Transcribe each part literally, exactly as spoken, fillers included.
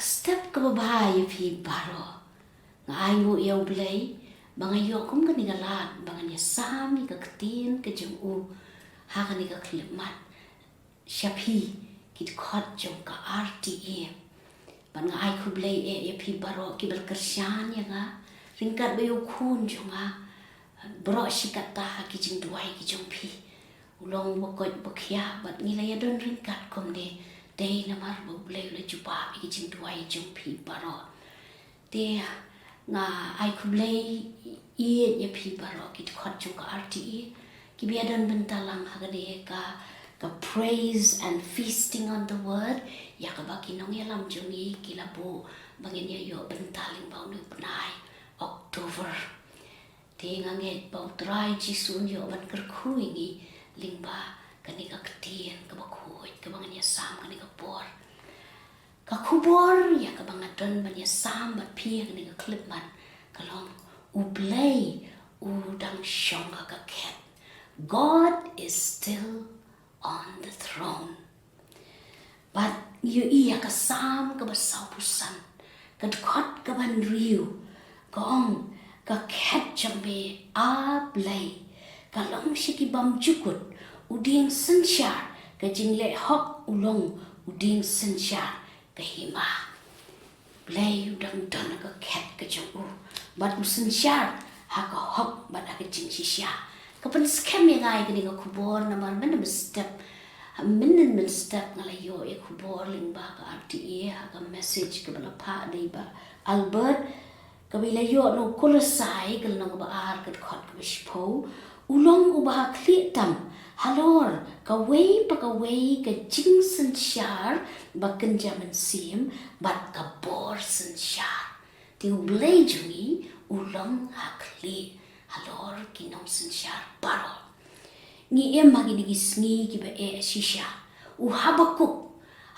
Step kaba bha ïa phi baroh. Nga ainguh ïa U Blei ba nga ïoh kum kane ka lad ba ngan ïa sam ïa ka ktien ka jong u ha kane ka khyllipmat sha phi ki dkhot jong ka R T E. Bad nga ai khublei eh ïa phi baroh kiba la kyrshan ïa nga ryngkat bad ïa u khun jong nga baroh shi katta ha ki jingduwai ki jong phi. U long ba koit ba khiah bad ngi la ïadon ryngkat kumne. Dei namar ba U Blei u la jubab ïa ki jingduwai jong phi baroh. Te nga ai khublei ïa phi baroh ki dkhot jong ka R T E kiba ïadon bynta lang ha kane ka, ka praise and feasting on the word ïa kaba ki nongïalam jong ngi ki la buh ba ngin ïa ïoh bynta lyngba une u bnai October. Te nga ngeit ba U Trai Jisu un ïoh ban kyrkhu ïa ngi lyngba kane ka ktien kaba khuid kaba ngan ïa sam kane ka por. Ka khubor ïa kaba nga don ban ïa sam bad phi ha kane ka khyllipmat ka long U Blei u dang shong ha ka khet. God is still on the throne. Bad ngi ïohi ha ka Salm kaba sawphew san ka dkhot kaba hynriew ka ong, ka khet jong me A Blei ka long sha ki bymjukut, u dieng synshar ka jingleh hok u long u dieng synshar ka hima. Blei u dang don ha ka khet ka jong u bad u synshar ha ka hok bad ha ka jingshisha. Ka pynskhem ïa nga ïa kane ka khubor namar mynne mynstep, mynne mynstep nga la ïoh ïa khubor lyngba ka R T E ha ka message kaba la phah da i Bah Albert kaba i la ïoh na u Kolosai ka lynnong kaba ar ka dkhot kaba shiphew. U long uba ha khlieh tam halor kawei pa kawei ka jingsynshar ba kynja mynsiem bad ka bor synshar. Te U Blei jong ngi u long ha khlieh halor ki nongsynshar baroh. Ngi im ha kine ki sngi kiba eh shisha. U Habakuk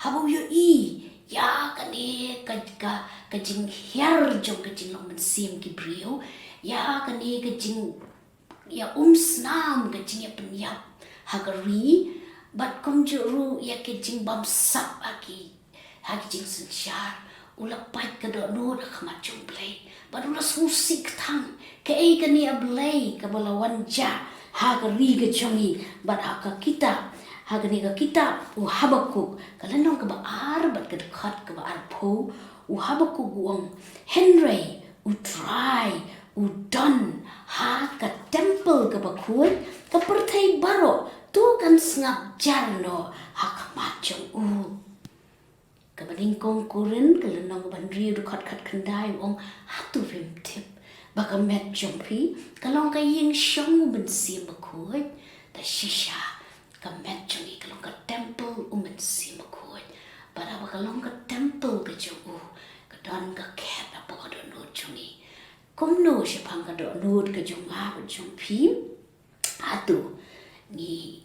haba u ïohi ïa kane ka, ka, ka jinghiar jong ka jinglong mynsiem ki briew, ïa kane ka jing ïa umsnam ka jingïapynïap ha ka ri bad kumjuh ruh ïa ka jingbamsap ha ki, ha ki jingsynshar. U la pait ka dohnud ha khmat jong U Blei bad u la sngewsih kthang, kaei kane A Blei kaba la wan jah ha ka ri ka jong ngi. Bad ha ka kitab, ha kane ka kitab u Habakuk ka lynnong kaba ar bad ka dkhot kaba arphew, u Habakuk u ong, hynrei U Trai u don ha ka templ kaba khuid, ka pyrthei baroh to kan sngap jar noh ha khmat jong u. Kaba nyngkong Korinth ka lynnong kaba hynriew dkhot khatkhyndai u ong, hato phim tip ba ka met jong phi ka long ka ïing shong u Mynsiem Bakhuid? Te shisha ka met jong ngi ka long ka templ u Mynsiem Bakhuid. Bad haba ka long ka templ ka jong u, ka don ka khet hapoh ka dohnud jong ngi. Kumno shaphang ka dohnud ka jong nga bad jong phi? Hato ngi,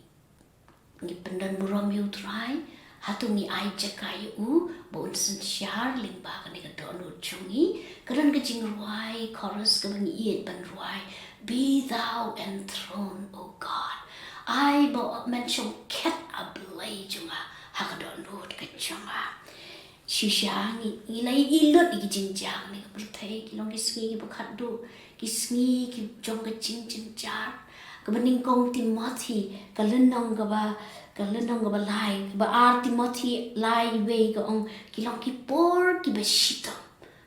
ngi pyndon burom ïa U Trai? Hato ngi ai jaka ïa u ba un synshar lyngba kane ka dohnud jong ngi? Ka don ka jingrwai chorus kaba ngi ïeit ban rwai, Be thou enthroned, O God. Ai ba men shongkhet, A Blei jong nga, ha ka dohnud ka jong nga. Shisha ngi, ngi la ïohi lut ïa ki jingjia ha kane ka pyrthei, ki long ki sngi kiba khatduh, ki sngi ki jong ka jingjynjar. Kaba nyngkong Timothi ka lynnong kaba, ka lynnong kaba lai, kaba ar Timothi lai wei ka ong, ki long ki por kiba shitom.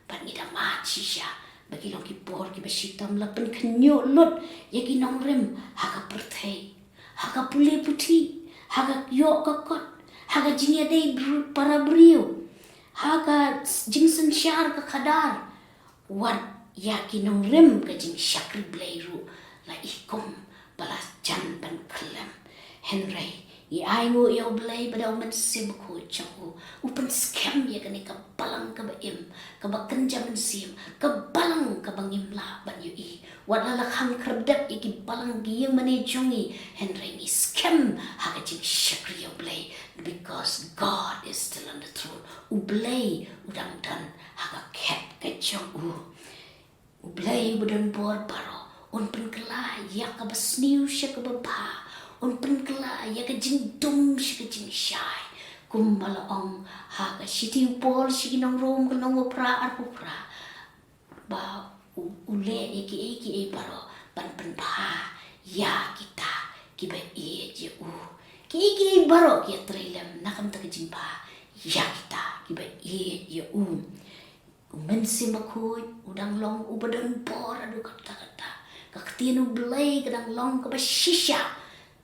Bad ngi da mad shisha ba ki long ki por kiba shitom, la pynkhynñiuh lut ïa ki nongrim ha ka pyrthei, ha ka pule puthi, ha ka ïoh ka kot, ha ka jingïadei br-, para briew, ha ka s-, jingsynshar ka khadar. Wat ïa ki nongrim ka jingshakri Blei ruh la i kum ba la jan ban khyllem. Hynrei ngi ainguh ïa U Blei ba da U Mynsiem Bakhuid jong u, u pynskhem ïa kane ka balang kaba im, kaba kynja mynsiem, ka balang kaba ngim lah ban ïohi. Wat la la khang khyrdep ïa ki balang ki ïing mane jong ngi, hynrei ngi skhem ha ka jingshakri ïa U Blei, because God is still on the throne. U Blei u dang don ha ka khet ka jong u. U Blei uba don bor baroh un pynkylla ïa kaba sniew sha kaba bha, un pynkylla ïa ka jingdum sha ka jingshai. Kumba la ong ha ka shithi u Paul sha ki nong Rom ka lynnong ba phra, arphew phra, ba u, u leh ïa kiei kiei baroh ban pynbha ïa kita kiba ïeit ïa u. Kiei kiei baroh ki ïatrei lem na ka bynta ka jingbha ïa kita kiba ïeit ïa u. U Mynsiem Bakhuid u dang long uba don bor haduh katta katta. Ka ktien U Blei ka dang long kaba shisha.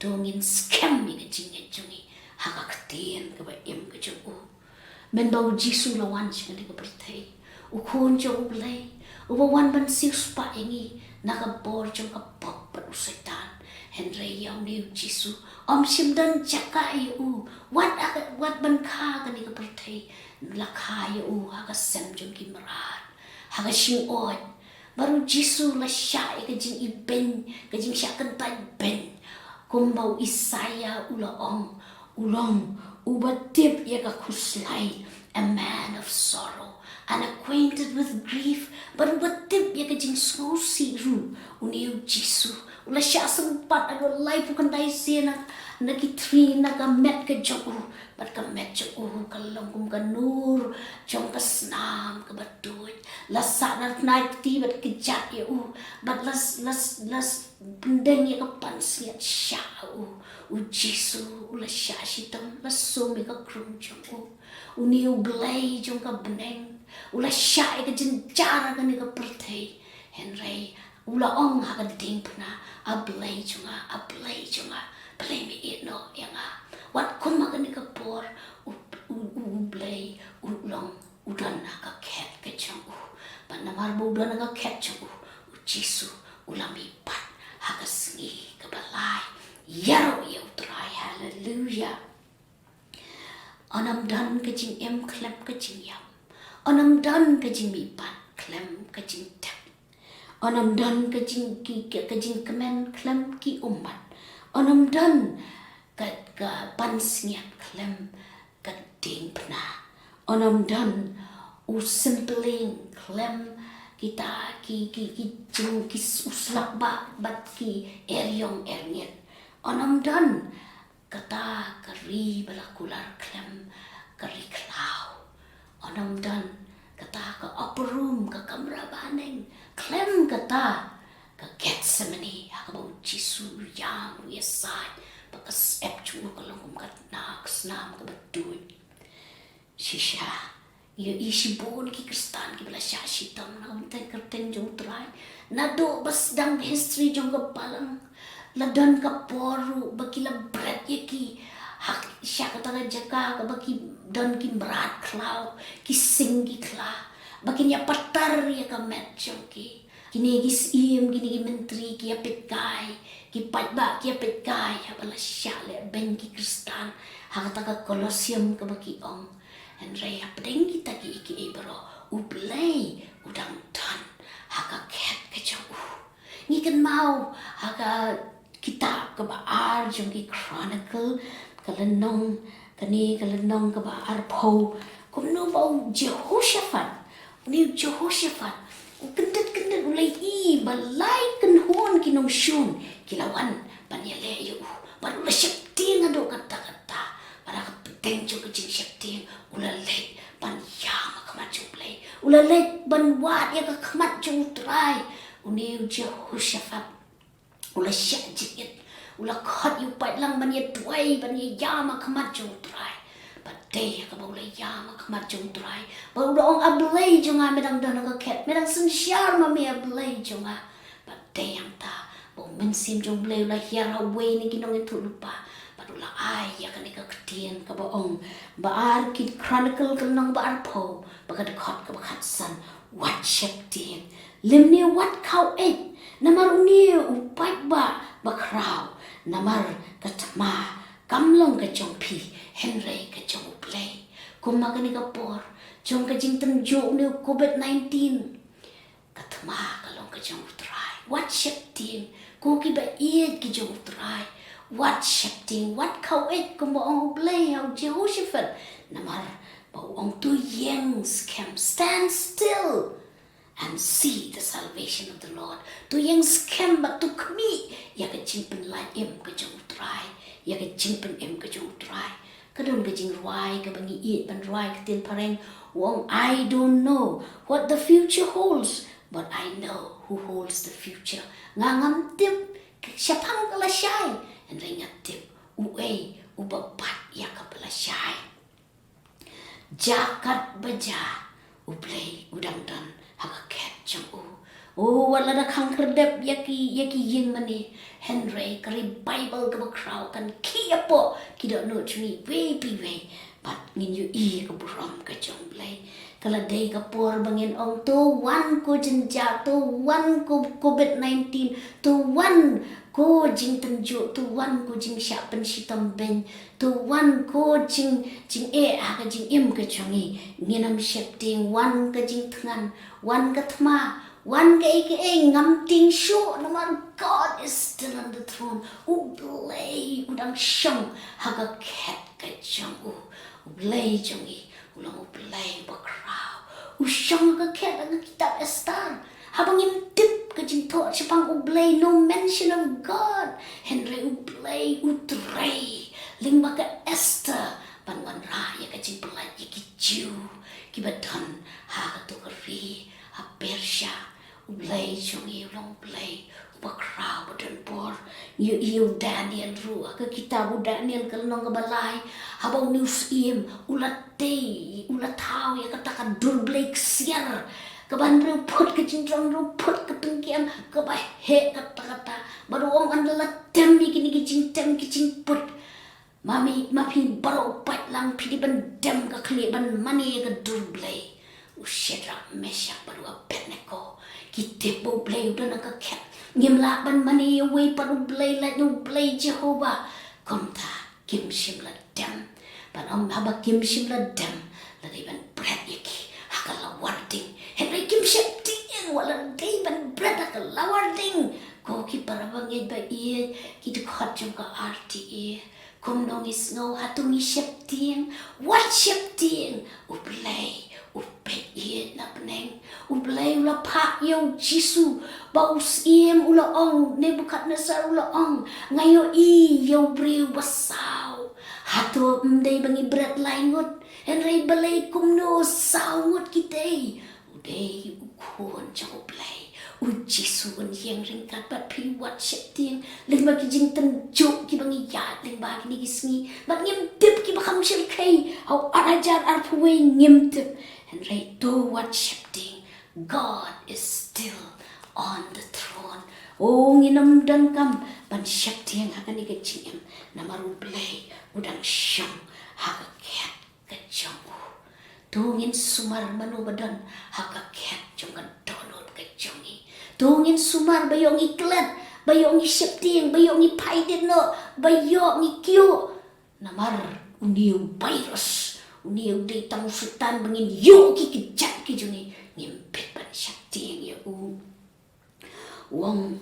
To ngin skhem ïa ka jingngeit jong ngi ha ka ktien kaba im ka jong u. Mynba u Jisu u la wan sha kane ka pyrthei, u Khun jong U Blei, uba wan ban siewspah ïa ngi na ka bor jong ka pop bad u Soitan. Hynrei ïa une u Jisu ym shym don jaka ïa u. Wat ha ka, wat ban kha kane ka pyrthei, la kha ïa u ha ka sem jong ki mrad, ha ka shingoid. Bad u Jisu u la shah ïa ka jingibeiñ, ka jingshah kyntait beiñ. Kumba u Isaïah u la ong, u long uba tip ïa ka khuslai, a man of sorrow, and acquainted with grief. Bad uba tip ïa ka jingsngewsih ruh, une u Jisu u la shah sympat haduh laiphew khyndai sien na, na ki thri na ka met ka jong u. Bad ka met jong u ka long kum ka nur jong ka snam kaba tuid. La sah na tnai kti bad kjat ïa u. Bad la, la, la pyndeng ïa ka pansngiat shah ha u. U Jisu u la shah shitom, la sum ïa ka krung jong u. Une U Blei jong ka bneng u la shah ïa ka jynjar ha kane ka pyrthei. Hynrei u la ong ha ka diengphna, A Blei jong nga, A Blei jong nga, balei me ïehnoh ïa nga? Wat kum ha kane ka por, u, u, u, U Blei u long, u don ha ka khet ka jong u. Bad namar ba u don ha ka khet jong u, u Jisu u la mihpat ha ka sngi kaba lai. Ïaroh ïa U Trai, haleluya. Yn ym don ka jingim khlem ka jingïap. Yn ym don ka jingmihpat khlem ka jingtep. Yn ym don ka jing, ki, ki, ka jingkmen khlem ki ummat. Yn ym don ka, ka pansngiat khlem ka diengphna. Yn ym don u symplieng khlem kita ki, ki, ki jing, ki s-, u slap bah bad ki eriong erngit. Yn ym don kata ka ri ba la kular khlem ka ri khlaw. Yn ym don kata ka upper room, ka kamra bahaneng, khlem kata ka Gethsemane, ha kaba u Jisu u ïam, u ïasaid, bad ka syep jong u ka long kum ka tnat, ka snam kaba tuid. Shisha, ïohi shibun ki Khristan kiba la shah shitom na ka bynta ka kyrteng jong U Trai. Naduh ba sdang history jong ka balang, la don ka por ruh ba ki la bret ïa ki ha, sha kata ka jaka kaba ki don ki mrad khlaw, ki sing ki khla, ba kin ïa patar ïa ka met jong ki. Kine ki syiem, kine ki myntri ki ïa peit kai, ki paidbah ki ïa peit kai, haba la shah leh beiñ ki Khristan ha kata ka Colosseum kaba ki ong. Hynrei hapdeng kita kiei kiei baroh, U Blei u dang don ha ka khet ka jong u. Ngi kynmaw ha ka kitab kaba ar jong ki Chronicle, ka lynnong, kane ka lynnong kaba arphew, kumno ba u Jehoshaphat, une u Jehoshaphat, u kyndit kyndit u la ïohi ba lai kynhun ki nongshun ki la wan ban ïaleh ïa u, bad u la sheptieng haduh katta katta. Bad ha ka pdeng jong ka jingsheptieng u la leit ban ïam ha khmat jong U Blei, u la leit ban wad ïa ka khmat jong U Trai. Une u Jehoshaphat u la shah jingit, u la khot ïa u paidlang ban ïa duwai, ban ïa ïam ha khmat jong U Trai. Bad dei ha kaba u la ïam ha khmat jong U Trai, bad u la ong, A Blei jong nga, me dang don ha ka khet, me dang synshar ma me, A Blei jong nga. Bad dei hangta ba u Mynsiem jong U Blei u la hiar ha uwei na ki nongïathuhlypa, bad u la ai ïa kane ka ktien kaba ong, ba ar ki Chronicle ka lynnong ba arphew, ba ka dkhot kaba khatsan, wat sheptieng, lymne wat khaw eit, namar une u paidbah bakhraw, namar ka thma kam long ka jong phi, hynrei ka jong U Blei. Kumba kane ka por jong ka jingtynjuh une u covid nineteen, ka thma ka long ka jong U Trai. Wat sheptieng, ko kiba ïeit ki jong U Trai. Wat sheptieng, wat khaw eit, kumba ong U Blei ha u Jehoshaphat. Namar ba u ong, to ïeng skhem, stand still and see the salvation of the Lord. To ïeng skhem bad to khmih ïa ka jingpynlait im ka jong U Trai, ïa ka jingpynim ka jong U Trai. Ka don ka jingrwai kaba ngi ïeit ban rwai ka ktien phareng, u ong, "I don't know what the future holds, but I know who holds the future." Nga ngam tip shaphang ka lashai, hynrei nga tip uei uba bat ïa kaba lashai. Jaka ba ja, U Blei u dang don ha ka khet jong u. O, wat la da khang khyrdep ïa ki, ïa ki ïing mane, hynrei ka ri Baibl kaba khraw kan khie ïa pdeng ki dohnud jong ngi iwei pa iwei. Bad ngin ïohi ïa ka burom ka jong U Blei. Ka la dei ka por ba ngin ong, to wan ko jynjar, to wan ko covid nineteen, to wan ko jingtynjuh, to wan ko jingshah pynshitom beiñ, to wan ko jing, jingeh ha ka jingim ka jong ngi. Ngin ym sheptieng, wan ka jingthngan, wan ka thma, wan kaei kaei, ngam tieng shuh, namar God is still on the throne. U Blei u dang shong ha ka khet ka jong u. U Blei jong ngi u long U Blei ba khraw. U shong ha ka khet, ha ka kitab Esther. Haba ngim tip ka jingthoh shaphang U Blei, no mention of God, hynrei U Blei u trei lyngba ka Esther ban wanrah ïa ka jingpyllait ïa ki Jiw kiba don ha kato ka ri, ha Persia. U Blei jong ngi u long U Blei uba khraw, uba don bor. Ngi ïohi ïa u Daniel ruh ha ka kitab u Daniel ka lynnong kaba lai, haba une u syiem u la tei, u la thaw ïa kata ka dur blei ksiar, kaba hynriew phut ka jingdrong, hynriew phut ka pynkiam, kaba heh katta katta. Bad u ong, ynda la tem ïa kine ki jingtem ki jingput, ma phi, ma phi baroh u paid lang, phi dei ban dem ka khlieh ban mane ïa ka dur blei. U Shadrak, Meshak bad u Abednego ki tip ba U Blei u don ha ka khet. Ngim lah ban mane ïa uwei pat u blei lait na U Blei Jehobah. Kumta kim shym la dem. Bad ym, haba kim shym la dem, la dei ban bret ïa ki ha ka lawar ding. Hynrei kim sheptieng, wat la dei ban bret ha ka lawar ding. Ko ki para bangeit ba ïeit, ki dkhot jong ka R T A, kumno ngi sngew, hato ngi sheptieng? Wat sheptieng, U Blei u peit ïa na bneng. U Blei u la phah ïa u Jisu, ba u syiem u la ong, Nebukadnesar u la ong, nga ïohi ïa u briew ba saw. Hato ym dei ba ngi bret lai ngut? Hynrei balei kumno saw ngut ki dei? U dei u khun jong U Blei. U Jisu un ïeng ryngkat bad phi, wat sheptieng. Lyngba ki jingtynjuh kiba ngi ïaid lyngba kine ki sngi, bad ngim tip kiba kham shyrkhei ha u ar hajar arphew wei, ngim tip. Hynrei to wat sheptieng. God is still on the throne. O, ngin ym donkam ban sheptieng ha kane ka jingim, namar U Blei u dang shong ha ka khet ka jong u. To ngin sumar mano ba don ha ka khet jong ka dohnud ka jong ngi. To ngin sumar, ba ïoh ngi klet, ba ïoh ngi sheptieng, ba ïoh ngi phai dien noh, ba ïoh ngi kyiuh. Namar une u virus, une u dei tang u Soitan ba ngin ïoh ki kjat ki jong ngi. Ngim bit ban sheptieng ïa u. U ong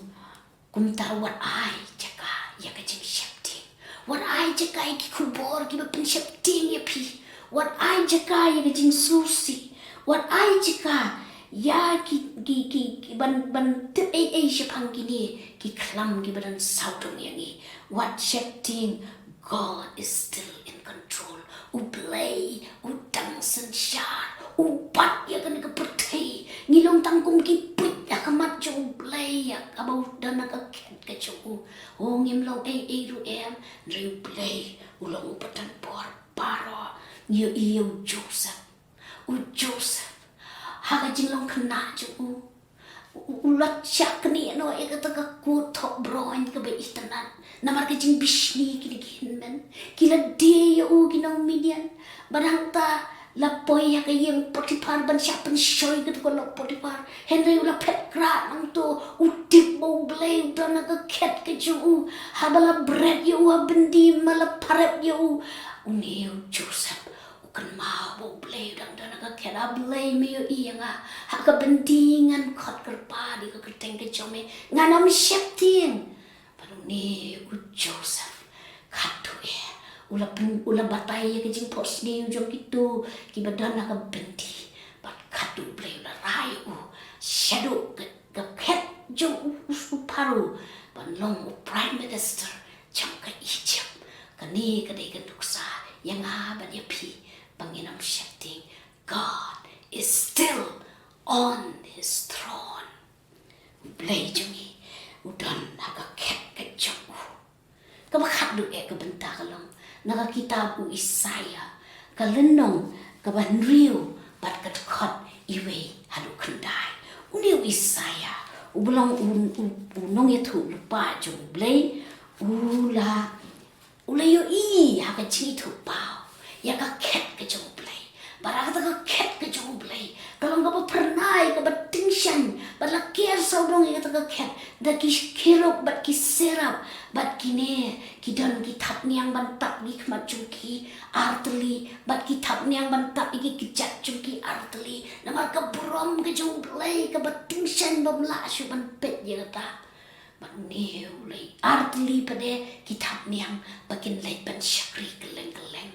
kumta, wat ai jaka ïa ka jingsheptieng. Wat ai jaka ïa ki khubor kiba pynsheptieng ïa phi. Wat ai jaka ïa ka jingsngewsih. Wat ai jaka ïa ki, ki, ki, ki ban, ban tip ei ei shaphang kine ki khlam kiba don sawdong ïa ngi. Wat sheptieng, God is still in control. U Blei u dang synshar, u bat ïa kane ka pyrthei. Ngi long tang kum ki puit ha khmat jong U Blei, ïa kaba u don ha ka khet ka jong u. O, ngim long ei ei ruh em, hynrei U Blei u long uba don bor baroh. Ngi ïohi ïa u Joseph. U Joseph, ha ka jinglong khynnah jong u, u, u la shah knieh noh ïa kata ka kot thoh broin kaba itynnad. Namar ka jingbishni kine ki hynmen, ki la die ïa u ki nong Midian. Bad hangta la poi ha ka ïing Potiphar ban shah pynshoi kato ka lok Potiphar. Hynrei u la phet krad nangto, u tip ba U Blei u don ha ka khet ka jong u. Haba la bret ïa u ha byndi, ma la pharep ïa u, une u Joseph u kynmaw ba U Blei u dang don ha ka khet. A Blei, me ïohi ïa nga, ha ka byndi ngan khot kyrpad ïa ka kyrteng ka jong me, ngan ym sheptieng. Bad une u Joseph, khatduh eh u la pyn, u la batai ïa ka jingphohsniew jong kito kiba don ha ka byndi. Bad khatduh U Blei u la rai ïa u shaduh ka, ka khet jong u, u, u Pharaoh, ban long u Prime Minister jong ka Egypt. Kane ka dei ka nuksa ïa nga bad ïa phi ba ngin ym sheptieng. God is still on his throne. U Blei jong ngi u don ha ka khet ka jong u. Kaba khatduh eh ka bynta ka long na ka kitab u Isaïah, ka lynnong kaba hynriew bad ka dkhot iwei haduh khyndai. Une u Isaïah u ba long u, u, u nongïathuh lypa jong u Blei, u la u la ïohi ha ka jingithuhpaw ïa ka khet ka jong u Blei. Bad ha kata ka khet ka jong u Blei ka long kaba phyrnai, kaba tyngshaiñ, bad la ker sawdong ïa kata ka khet da ki kherub bad ki seraph, bad kine ki don ki thapniang ban tap ïa ki khmat jong ki artylli, bad ki thapniang ban tap ïa ki kjat jong ki artylli. Namar ka burom ka jong u Blei kaba tyngshaiñ bym lah shuh ban peit ïa kata. Bad une u la artylli pat de ki thapniang ba kin leit ban shakri kylleng kylleng.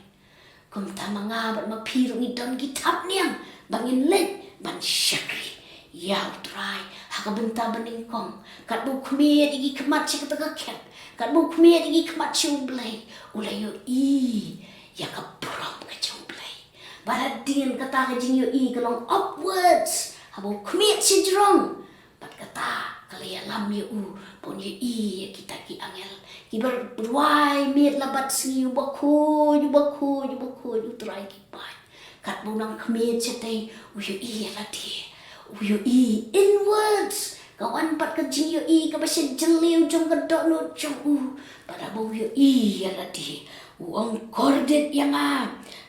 Kumta ma nga bad ma phi ruh ngi don ki thapniang ba ngin leit ban shakri ïa u Trai ha ka bynta banyngkong. Katba u khmied ïa ki khmat sha kata ka khet, katba u khmied ïa ki khmat sha u Blei, u la ïohi ïa ka burom ka jong u Blei. Bad hadien kata ka jingïohi ka long upwards, haba u khmied shajrong. Bad kata ka la ïalam ïa u ba un ïohi ïa kita ki angel kiba rwai miet la bad sngi, uba khuid, uba khuid, uba khuid, u Trai ki paid. Katba u nang khmied shatei u ïohi ïa lade, u ïohi inwards. Ka wan pat ka jingïohi kaba sha jylliew jong ka dohnud jong u. Bad haba u ïohi ïa lade u ong, kordit ïa nga.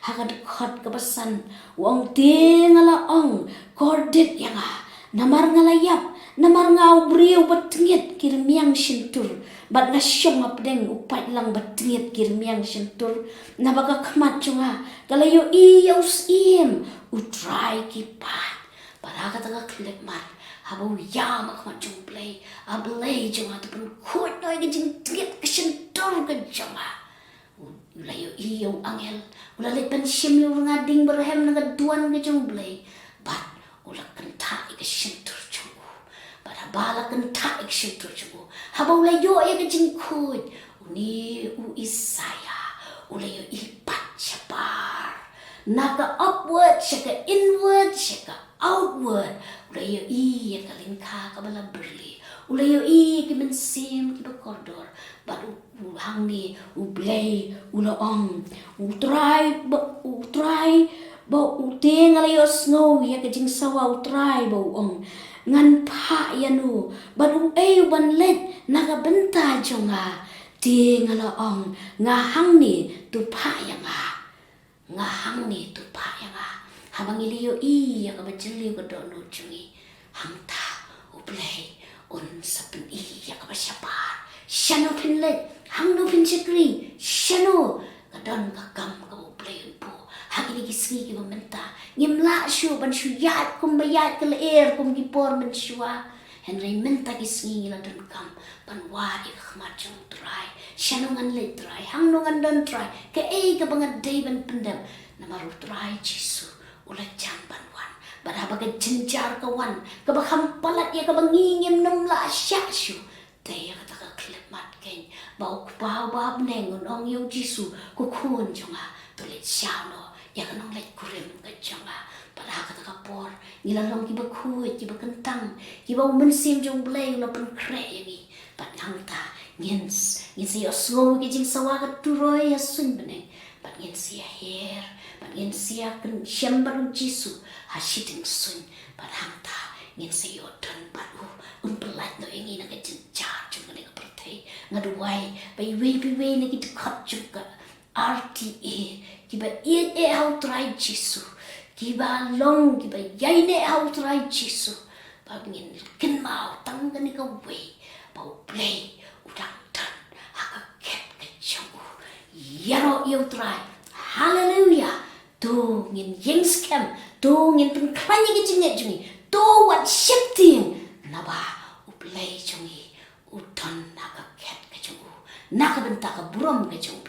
Ha ka dkhot kaba san u ong, te nga la ong, kordit ïa nga. Namar nga la ïap, namar nga u briew ba tngit ki rmiang shyntur, bad nga shong hapdeng u paidlang ba tngit ki rmiang shyntur. Naba ka khmat jong nga ka la ïohi ïa u Syiem, u Trai ki paid. Bad ha kata ka khyllipmat haba u ïam ha khmat jong u Blei, a Blei jong nga, to pynkhuid noh ïa ka jingtngit ka shyntur ka jong nga. U la ïohi ïa u angel u la leit ban shim ïa u rnga ding ba rhem na ka duwan ka jong u Blei. Bad u la kynthah ïa ka shyntur jong u. Bad haba la kynthah ïa ka shyntur jong u, haba u la ïoh ïa ka jingkhuid, une u Isaïah u la ïohi pat shabar. Na ka upward sha ka inward sha ka outward, u la ïohi ïa ka lyngkha kaba la byrlih. U la ïohi ïa ki mynsiem kiba kordor. Bad u, u hangne u Blei u la ong, u Trai ba, u Trai ba u, te nga la ïohsngew ïa ka jingsawa u Trai ba u ong, ngan phah ïano bad uei u ban leit na ka bynta jong nga. Te nga la ong, nga hangne, to phah ïa nga. Nga hangne, to phah ïa nga. Haba ngi la ïohi ïa kaba jylliew ka dohnud jong ngi, hangta u Blei un sa pyni ïa kaba shabar. Shano phin leit, hangno phin shakri, shano, ka don ka kam kaba u Blei un buh. Ha kine ki sngi kiba mynta ngim lah shuh ban shu ïaid kumba ïaid ka lyer kum ki por mynshuwa. Hynrei mynta ki sngi ngi la donkam ban wad ïa ka khmat jong u Trai. Shano ngan leit Trai, hangno ngan don Trai, kaei kaba nga dei ban pyndep. Namar u Trai Jisu u la jan ban wan. Bad haba ka jynjar ka wan kaba kham palat ïa kaba ngi ngim nym lah shah shuh, te ïa kata ka khyllipmat keiñ ba u Kpa uba ha bneng un ong ïa u Jisu, ko Khun jong nga, to leit shaw noh ïa ka nongleit kurim ka jong nga. Bad ha kata ka por ngi la long kiba khuid, kiba kyntang, kiba u Mynsiem jong u Blei u la pynkhreh ïa ngi. Bad hangta ngin s-, ngin sa ïohsngew ïa ka jingsawa ka turoi ha suiñ bneng. Bad ngin sa ïaher, bad ngin sa ïakynduh shem bad u Jisu ha shiteng suiñ. Bad hangta ngin sa ïoh don bad u, un pyllait noh ïa ngi na ka jynjar jong kane ka pyrthei. Nga duwai ba iwei pa iwei na ki dkhot jong ka R T A, kiba ïeit eh ha u Trai Jisu, kiba long kiba ïaineh ha u Trai Jisu, ba ngin kynmaw tang kane kawei, ba u Blei u dang don ha ka khet ka jong u. Ïaroh ïa u Trai. Haleluya. To ngin ïeng skhem, to ngin pynkhlaiñ ïa ka jingngeit jong ngi, to wat sheptieng, naba u Blei jong ngi u don ha ka khet ka jong u, na ka bynta ka burom ka jong